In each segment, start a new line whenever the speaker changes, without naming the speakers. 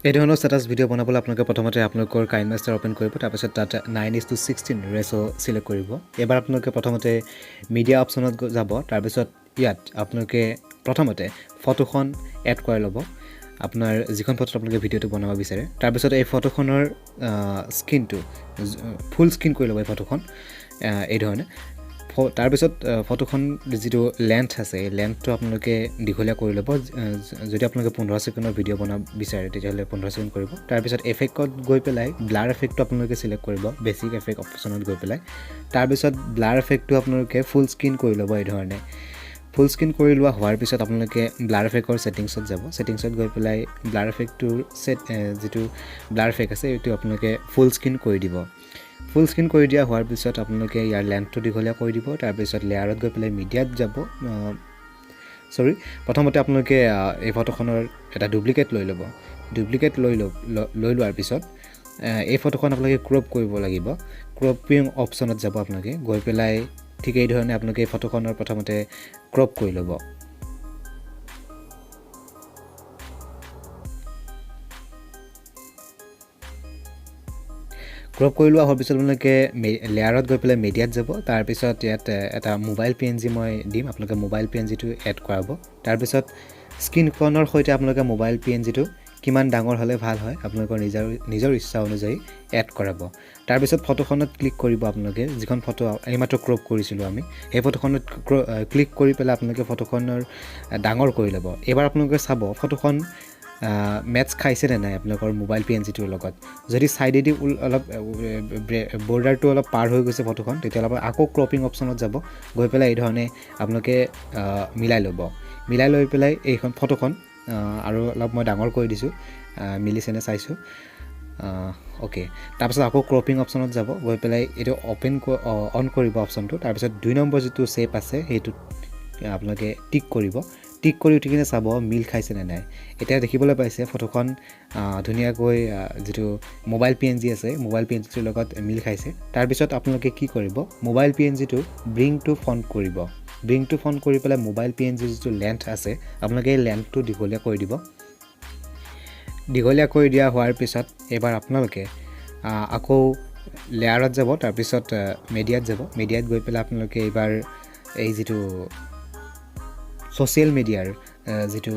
এই ধৰণৰ status video' বনাবলৈ আপোনালোকে প্ৰথমতে আপোনালোকৰ কাইনমাষ্টাৰ অ'পেন কৰিব। তাৰপিছত তাত 9:16 ৰেচ' চিলেক্ট কৰিব। এইবাৰ আপোনালোকে প্ৰথমতে মিডিয়া অপশ্যনত যাব। তাৰপিছত ইয়াত আপোনালোকে প্ৰথমতে ফটোখন এড কৰাই ল'ব, আপোনাৰ যিখন ফটোত আপোনালোকে ভিডিঅ'টো বনাব বিচাৰে। তাৰপিছত এই ফটোখনৰ স্ক্ৰীনটো ফুল স্ক্ৰীন কৰি ল'ব এই ফটোখন এই ধৰণে। তাৰপিছত ফটোখন যিটো লেন্থ আছে, এই লেন্থটো আপোনালোকে দীঘলীয়া কৰি ল'ব। যদি আপোনালোকে 15 ছেকেণ্ডৰ ভিডিঅ' বনাব বিচাৰে, তেতিয়াহ'লে 15 ছেকেণ্ড কৰিব। তাৰপিছত এফেক্টত গৈ পেলাই ব্লাৰ এফেক্টটো আপোনালোকে চিলেক্ট কৰিব, বেছিক এফেক্ট অপশ্যনত গৈ পেলাই। তাৰপিছত ব্লাৰ এফেক্টটো আপোনালোকে ফুল স্ক্ৰীন কৰি ল'ব এই ধৰণে। ফুল স্ক্ৰীন কৰি লোৱা হোৱাৰ পিছত আপোনালোকে ব্লাৰ এফেক্টৰ ছেটিংছত যাব। ছেটিংছত গৈ পেলাই ব্লাৰ এফেক্টটোৰ যিটো ব্লাৰ এফেক্ট আছে, এইটো আপোনালোকে ফুল স্ক্ৰীন কৰি দিব। ফুল স্ক্ৰীন কৰি দিয়া হোৱাৰ পিছত আপোনালোকে ইয়াৰ লেন্থটো দীঘলীয়া কৰি দিব। তাৰপিছত লেয়াৰত গৈ পেলাই মিডিয়াত যাব। চৰি, প্ৰথমতে আপোনালোকে এই ফটোখনৰ এটা ডুপ্লিকেট লৈ ল'ব। ডুপ্লিকেট লৈ লোৱাৰ পিছত এই ফটোখন আপোনালোকে ক্ৰপ কৰিব লাগিব। ক্ৰপিং অপশ্যনত যাব আপোনালোকে। গৈ পেলাই ঠিক এই ধৰণে আপোনালোকে এই ফটোখনৰ প্ৰথমতে ক্ৰপ কৰি ল'ব। ক্ৰপ কৰি লোৱা হোৱাৰ পিছত আপোনালোকে লেয়াৰত গৈ পেলাই মিডিয়াত যাব। তাৰপিছত ইয়াত এটা মোবাইল PNG মই দিম, আপোনালোকে মোবাইল PNGটো এড কৰাব। তাৰপিছত স্ক্ৰীণখনৰ সৈতে আপোনালোকে মোবাইল PNGটো কিমান ডাঙৰ হ'লে ভাল হয়, আপোনালোকৰ নিজৰ ইচ্ছা অনুযায়ী এড কৰাব। তাৰপিছত ফটোখনত ক্লিক কৰিব আপোনালোকে, যিখন ফটো এইমাত্ৰ ক্ৰপ কৰিছিলোঁ আমি, সেই ফটোখনত ক্লিক কৰি পেলাই আপোনালোকে ফটোখনৰ ডাঙৰ কৰি ল'ব। এইবাৰ আপোনালোকে চাব ফটোখন মেটচ খাইছে নে নাই আপোনালোকৰ মোবাইল PNGটোৰ লগত। যদি ছাইডেদি অলপ বৰ্ডাৰটো অলপ পাৰ হৈ গৈছে ফটোখন, তেতিয়াহ'লে আপোনালোকে আকৌ ক্ৰপিং অপশ্যনত যাব। গৈ পেলাই এই ধৰণে আপোনালোকে মিলাই ল'ব। মিলাই লৈ পেলাই এইখন ফটোখন আৰু অলপ মই ডাঙৰ কৰি দিছোঁ, মিলিছেনে চাইছোঁ। অ'কে, তাৰপিছত আকৌ ক্ৰপিং অপশ্যনত যাব। গৈ পেলাই এইটো অন কৰিব অপশ্যনটো। তাৰপিছত 2 নম্বৰ যিটো শ্বেপ আছে, সেইটোত আপোনালোকে টিক কৰিব। টিক কৰি উঠি কিনে চাব মিল খাইছে নে নাই। এতিয়া দেখিবলৈ পাইছে ফটোখন ধুনীয়াকৈ যিটো মোবাইল PNG আছে, মোবাইল PNGটোৰ লগত মিল খাইছে। তাৰপিছত আপোনালোকে কি কৰিব, মোবাইল PNGটো ব্ৰিং টু ফ্ৰণ্ট কৰিব। ব্ৰিং টু ফ্ৰণ্ট কৰি পেলাই মোবাইল PNGৰ যিটো লেন্থ আছে, আপোনালোকে এই লেন্থটো দীঘলীয়া কৰি দিব। দীঘলীয়া কৰি দিয়া হোৱাৰ পিছত এইবাৰ আপোনালোকে আকৌ লেয়াৰত যাব। তাৰপিছত মিডিয়াত যাব। মিডিয়াত গৈ পেলাই আপোনালোকে এইবাৰ এই যিটো ছ'চিয়েল মিডিয়াৰ যিটো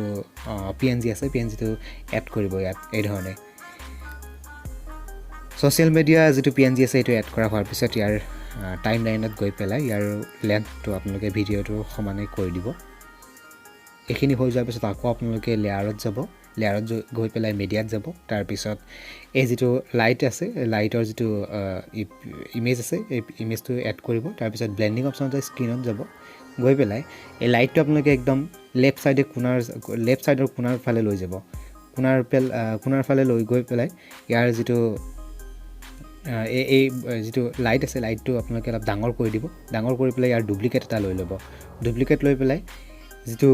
PNG আছে, PNGটো এড কৰিব ইয়াত এই ধৰণে। ছ'চিয়েল মিডিয়া যিটো PNG আছে, সেইটো এড কৰা হোৱাৰ পিছত ইয়াৰ টাইম লাইনত গৈ পেলাই ইয়াৰ লেন্থটো আপোনালোকে ভিডিঅ'টো সমানে কৰি দিব। এইখিনি হৈ যোৱাৰ পিছত আকৌ আপোনালোকে লেয়াৰত যাব। লেয়াৰত গৈ পেলাই মিডিয়াত যাব। তাৰপিছত এই যিটো লাইট আছে, লাইটৰ যিটো ইমেজ আছে, এই ইমেজটো এড কৰিব। তাৰপিছত ব্লেণ্ডিং অপশ্যনত যাই স্ক্ৰীণত যাব। গৈ পেলাই এই লাইটটো আপোনালোকে একদম লেফ্ট ছাইডে কোণাৰ, লেফ্ট ছাইডৰ কোণাৰ ফালে লৈ যাব। কোণাৰ ফালে লৈ গৈ পেলাই ইয়াৰ যিটো এই যিটো লাইট আছে, লাইটটো আপোনালোকে অলপ ডাঙৰ কৰি দিব। ডাঙৰ কৰি পেলাই ইয়াৰ ডুপ্লিকেট এটা লৈ ল'ব। ডুপ্লিকেট লৈ পেলাই যিটো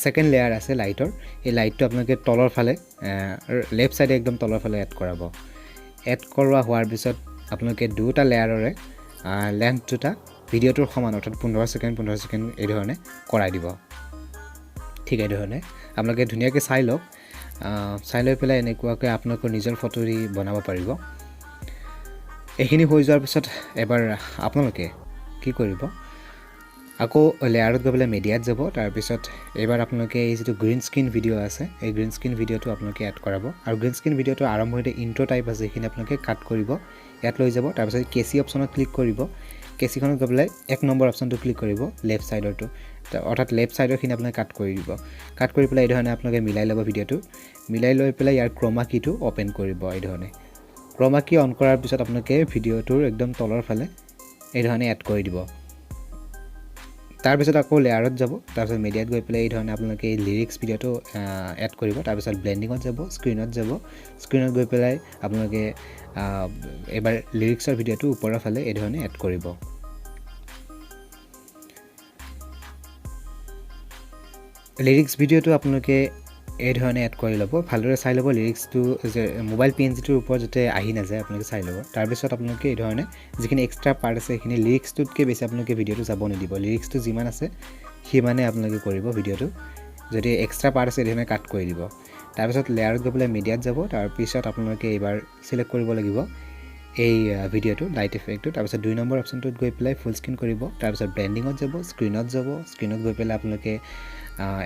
ছেকেণ্ড লেয়াৰ আছে লাইটৰ, এই লাইটটো আপোনালোকে তলৰ ফালে, লেফ্ট ছাইডে একদম তলৰ ফালে এড কৰাব। এড কৰোৱা হোৱাৰ পিছত আপোনালোকে দুয়োটা লেয়াৰৰে লেন্থ দুটা ভিডিঅ'টোৰ সমান, অৰ্থাৎ 15 ছেকেণ্ড 15 ছেকেণ্ড এই ধৰণে কৰাই দিব। ঠিক এই ধৰণে আপোনালোকে ধুনীয়াকৈ চাই লওক। চাই লৈ পেলাই এনেকুৱাকৈ আপোনালোকৰ নিজৰ ফটো দি বনাব পাৰিব। এইখিনি হৈ যোৱাৰ পিছত এবাৰ আপোনালোকে কি কৰিব, আকৌ লেয়াৰত গৈ পেলাই মিডিয়াত যাব। তাৰপিছত এইবাৰ আপোনালোকে এই যিটো গ্ৰীণ স্ক্ৰীণ ভিডিঅ' আছে, এই গ্ৰীণ স্ক্ৰীণ ভিডিঅ'টো আপোনালোকে এড কৰাব। আৰু গ্ৰীণ স্ক্ৰীণ ভিডিঅ'টো আৰম্ভণিতে ইণ্ট্ৰ' টাইপ আছে, সেইখিনি আপোনালোকে কাট কৰিব, ইয়াত লৈ যাব। তাৰপিছত কেচি অপশ্যনত ক্লিক কৰিব। কেচিখনত গৈ পেলাই 1 নম্বৰ অপশ্যনটো ক্লিক কৰিব, লেফ্ট ছাইডৰটো, অৰ্থাৎ লেফ্ট ছাইডৰখিনি আপোনালোকে কাট কৰি দিব। কাট কৰি পেলাই এই ধৰণে আপোনালোকে মিলাই ল'ব ভিডিঅ'টো। মিলাই লৈ পেলাই ইয়াৰ ক্ৰমা কীটো অ'পেন কৰিব এই ধৰণে। ক্ৰমা কী অন কৰাৰ পিছত আপোনালোকে ভিডিঅ'টোৰ একদম তলৰ ফালে এই ধৰণে এড কৰি দিব। তাৰপিছত আকৌ লেয়াৰত যাব। তাৰপিছত মিডিয়াত গৈ পেলাই এই ধৰণে আপোনালোকে এই লিৰিক্স ভিডিঅ'টো এড কৰিব। তাৰপিছত ব্লেণ্ডিঙত যাব, স্ক্ৰীণত যাব। স্ক্ৰীণত গৈ পেলাই আপোনালোকে এইবাৰ লিৰিক্সৰ ভিডিঅ'টো ওপৰৰ ফালে এই ধৰণে এড কৰিব। লিৰিক্স ভিডিঅ'টো আপোনালোকে এই ধৰণে এড কৰি ল'ব। ভালদৰে চাই ল'ব লিৰিক্সটো যে মোবাইল PNGটোৰ ওপৰত যাতে আহি নাযায়, আপোনালোকে চাই ল'ব। তাৰপিছত আপোনালোকে এই ধৰণে যিখিনি এক্সট্ৰা পাৰ্ট আছে, সেইখিনি লিৰিক্সটোতকৈ বেছি আপোনালোকে ভিডিঅ'টো যাব নিদিব। লিৰিক্সটো যিমান আছে সিমানে আপোনালোকে কৰিব ভিডিঅ'টো। যদি এক্সট্ৰা পাৰ্ট আছে, এই ধৰণে কাট কৰি দিব। তাৰপিছত লেয়াৰত গৈ পেলাই মিডিয়াত যাব। তাৰপিছত আপোনালোকে এইবাৰ চিলেক্ট কৰিব লাগিব এই ভিডিঅ'টো, লাইট এফেক্টটো। তাৰপিছত 2 নম্বৰ অপশ্যনটোত গৈ পেলাই ফুল স্ক্ৰীণ কৰিব। তাৰপিছত ব্লেণ্ডিঙত যাব, স্ক্ৰীণত যাব। স্ক্ৰীণত গৈ পেলাই আপোনালোকে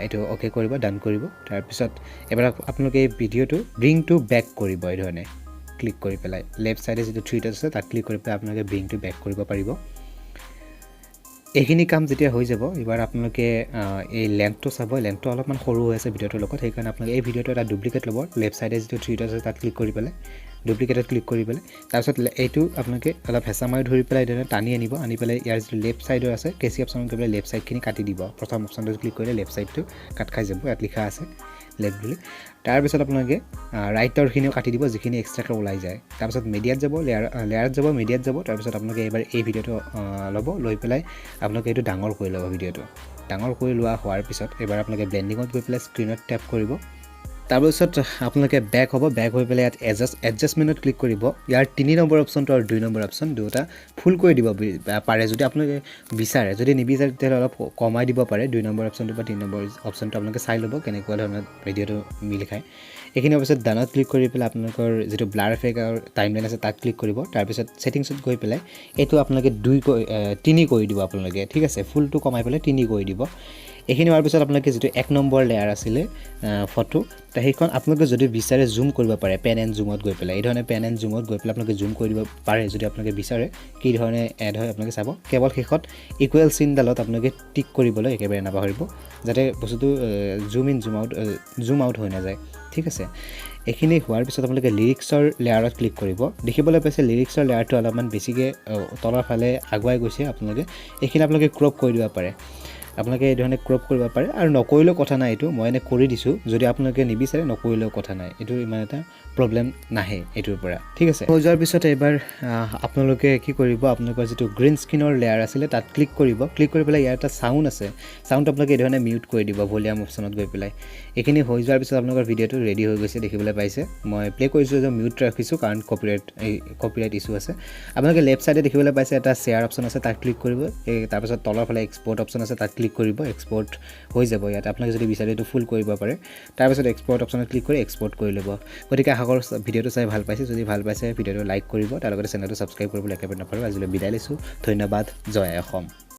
এইটো অ'কে কৰিব, ডান কৰিব। তাৰপিছত এবাৰ আপোনালোকে এই ভিডিঅ'টো ব্ৰিং টু বেক কৰিব, এই ধৰণে ক্লিক কৰি পেলাই লেফ্ট ছাইডে যিটো থ্ৰী ডট আছে তাত ক্লিক কৰি পেলাই আপোনালোকে ব্ৰিং টু বেক কৰিব পাৰিব। এইখিনি কাম যেতিয়া হৈ যাব, এইবাৰ আপোনালোকে এই লেন্থটো চাব। লেন্থটো অলপমান সৰু হৈ আছে ভিডিঅ'টোৰ লগত, সেইকাৰণে আপোনালোকে এই ভিডিঅ'টো এটা ডুপ্লিকেট ল'ব। লেফ্ট ছাইডে যিটো থ্ৰী ডট আছে তাত ক্লিক কৰি পেলাই ডুপ্লিকেটত ক্লিক কৰি পেলাই তাৰপিছত এইটো আপোনালোকে অলপ হেঁচা মাৰি ধৰি পেলাই এইধৰণে টানি আনিব। আনি পেলাই ইয়াৰ যিটো লেফ্ট ছাইডৰ আছে কেঁচি অপশ্যনত গৈ পেলাই লেফ্ট ছাইডখিনি কাটি দিব। প্ৰথম অপশ্যনটোত ক্লিক কৰিলে লেফ্ট ছাইডটো কাট খাই যাব, ইয়াত লিখা আছে লেফ্ট বুলি। তাৰপিছত আপোনালোকে ৰাইটৰখিনিও কাটি দিব, যিখিনি এক্সট্ৰাকৈ ওলাই যায়। তাৰপিছত মিডিয়াত যাব, লেয়াৰত যাব, মিডিয়াত যাব। তাৰপিছত আপোনালোকে এইবাৰ এই ভিডিঅ'টো ল'ব, লৈ পেলাই আপোনালোকে এইটো ডাঙৰ কৰি ল'ব। ভিডিঅ'টো ডাঙৰ কৰি লোৱা হোৱাৰ পিছত এইবাৰ আপোনালোকে ব্লেণ্ডিঙত গৈ পেলাই স্ক্ৰীণত টেপ কৰিব। তাৰপিছত আপোনালোকে বেক হ'ব, বেক হৈ পেলাই ইয়াত এডজাষ্টমেণ্টত ক্লিক কৰিব। ইয়াৰ 3 নম্বৰ অপশ্যনটো আৰু 2 নম্বৰ অপশ্যন দুয়োটা ফুল কৰি দিব পাৰে যদি আপোনালোকে বিচাৰে। যদি নিবিচাৰে তেতিয়াহ'লে অলপ কমাই দিব পাৰে 2 নম্বৰ অপশ্যনটো বা 3 নম্বৰ অপশ্যনটো। আপোনালোকে চাই ল'ব কেনেকুৱা ধৰণৰ ভিডিঅ'টো মিল খায়। এইখিনি পিছত ডানত ক্লিক কৰি পেলাই আপোনালোকৰ যিটো ব্লাৰ এফেক্ট আৰু টাইম লাইন আছে তাত ক্লিক কৰিব। তাৰপিছত ছেটিংছত গৈ পেলাই এইটো আপোনালোকে 2 3 কৰি দিব আপোনালোকে, ঠিক আছে। ফুলটো কমাই পেলাই 3 কৰি দিব। এইখিনি হোৱাৰ পিছত আপোনালোকে যিটো 1 নম্বৰ লেয়াৰ আছিলে ফটো, সেইখন আপোনালোকে যদি বিচাৰে জুম কৰিব পাৰে পেন এণ্ড জুমত গৈ পেলাই। এই ধৰণে পেন এণ্ড জুমত গৈ পেলাই আপোনালোকে জুম কৰি দিব পাৰে যদি আপোনালোকে বিচাৰে। কি ধৰণে এড হয় আপোনালোকে চাব। কেৱল শেষত ইকুৱেল চিনডালত আপোনালোকে টিক কৰিবলৈ একেবাৰে নাপাহৰিব, যাতে বস্তুটো zoom in zoom out, zoom out হৈ নাযায়, ঠিক আছে। এইখিনি হোৱাৰ পিছত আপোনালোকে লিৰিক্সৰ লেয়াৰত ক্লিক কৰিব। দেখিবলৈ পাইছে লিৰিক্সৰ লেয়াৰটো অলপমান বেছিকৈ তলৰ ফালে আগুৱাই গৈছে। আপোনালোকে এইখিনি আপোনালোকে ক্ৰপ কৰি দিব পাৰে, আপোনালোকে এই ধৰণে ক্ৰপ কৰিব পাৰে আৰু নকৰিলেও কথা নাই। এইটো মই এনে কৰি দিছোঁ, যদি আপোনালোকে নিবিচাৰে নকৰিলেও কথা নাই, এইটো ইমান এটা প্ৰব্লেম নাহে এইটোৰ পৰা, ঠিক আছে। হৈ যোৱাৰ পিছত এইবাৰ আপোনালোকে কি কৰিব, আপোনালোকৰ যিটো গ্ৰীণ স্ক্ৰীণৰ লেয়াৰ আছিলে তাত ক্লিক কৰিব। ক্লিক কৰি পেলাই ইয়াৰ এটা চাউণ্ড আছে, চাউণ্ডটো আপোনালোকে এই ধৰণে মিউট কৰি দিব ভলিউম অপশ্যনত গৈ পেলাই। এইখিনি হৈ যোৱাৰ পিছত আপোনালোকৰ ভিডিঅ'টো ৰেডি হৈ গৈছে, দেখিবলৈ পাইছে। মই প্লে' কৰিছোঁ যে মিউট ৰাখিছোঁ কাৰণ কপিৰাইট ইছ্যু আছে। আপোনালোকে লেফ্ট ছাইডে দেখিবলৈ পাইছে এটা শ্বেয়াৰ অপশ্যন আছে, তাত ক্লিক কৰিব। এই তাৰপিছত তলৰ ফালে এক্সপৰ্ট অপশ্যন আছে, তাত ক্লিক কৰিব, এক্সপৰ্ট হৈ যাব। ইয়াত আপোনালোকে যদি বিচাৰে এইটো ফুল কৰিব পাৰে। তাৰপিছত এক্সপৰ্ট অপশ্যনত ক্লিক কৰি এক্সপৰ্ট কৰি ল'ব। গতিকে আশা কৰোঁ ভিডিঅ'টো চাই ভাল পাইছে। যদি ভাল পাইছে ভিডিঅ'টো লাইক কৰিব, তাৰ লগতে চেনেলটো ছাবস্ক্ৰাইব কৰিবলৈ একেবাৰে নাপাহৰিব। আজিলৈ বিদায় লৈছোঁ, ধন্যবাদ, জয় অসম।